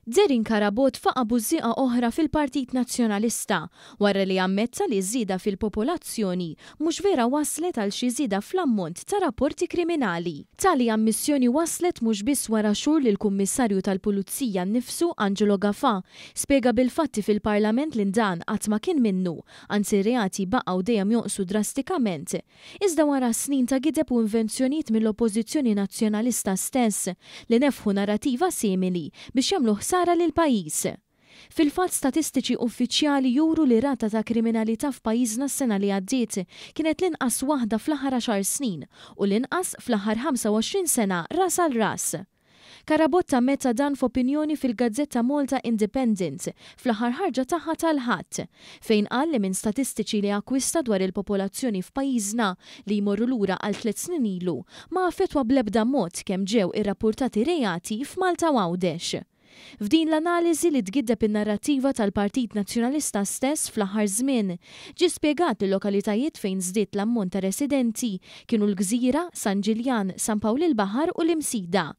Darren Carabott faqa' bużżieqa oħra fil-Partit Nazzjonalista wara li ammetta li ż-żieda fil-popolazzjoni mhux vera wasslet għal xi żieda fl-ammont ta' rapporti kriminali. Tali ammissjoni waslet mhux biss wara xhur li l-Kummissarju tal-Pulizija nnifsu, Angelo Gafà, spjega bil-fatti fil-Parlament li dan qatt ma kien minnu, anzi r-reati baqgħu dejjem jonqsu drastikament, iżda wara snin ta' gideb u invenzjonijiet mill-Oppożizzjoni Nazzjonalista stess li nefħu narrativa simili biex jagħmlu ħsara lill-pajjiż. Fil-fatt statistiċi uffiċjali juru li rata ta' kriminalità f'pajjiżna s-sena li għaddiet kienet l-inqas waħda fl-aħħar għaxar snin u l-inqas fl-aħħar 25 sena ras għal ras. Carabott ammetta dan f'opinjoni fil-gazzetta Malta Independent fl-aħħar ħarġa tagħha tal-Ħadd, fejn qal li minn statistiċi li akkwista dwar il-popolazzjoni f'pajjiżna li jmorru lura għal tliet snin ilu, ma affettwa bl-ebda mod kemm ġew irrappurtati reati f'Malta u Għawdex. F'din l-analiżi li tgiddeb in-narrattiva tal-Partit Nazzjonalista stess fl-aħħar żmien, ġie spjegat li lokalitajiet fejn żdied l-ammont ta' residenti kienu l-Gżira, San Ġiljan, San Pawl il-Baħar u l-Imsida.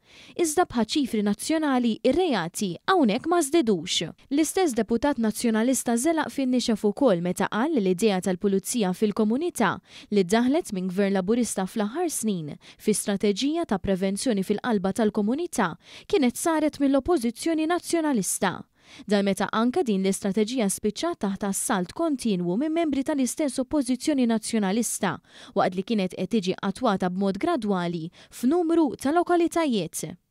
Iżda bħaċ-ċifri nazzjonali, ir-reati hawnhekk ma żdidux. L-istess deputat Nazzjonalista żelaq fin-nixef ukoll meta qal li l-idea tal-Pulizija fil-komunità li ddaħħlet minn Gvern Laburista fl-aħħar snin fi strateġija ta' prevenzjoni fil-qalba tal-komunità kienet saret mill-Oppożizzjoni Nazzjonalista. Dan meta anke din l-istrateġija spiċċat taħt assalt kontinwu minn membri tal-istess Oppożizzjoni Nazzjonalista waqt li kienet qed tiġi attwata b'mod gradwali f'numru ta' lokalitajiet.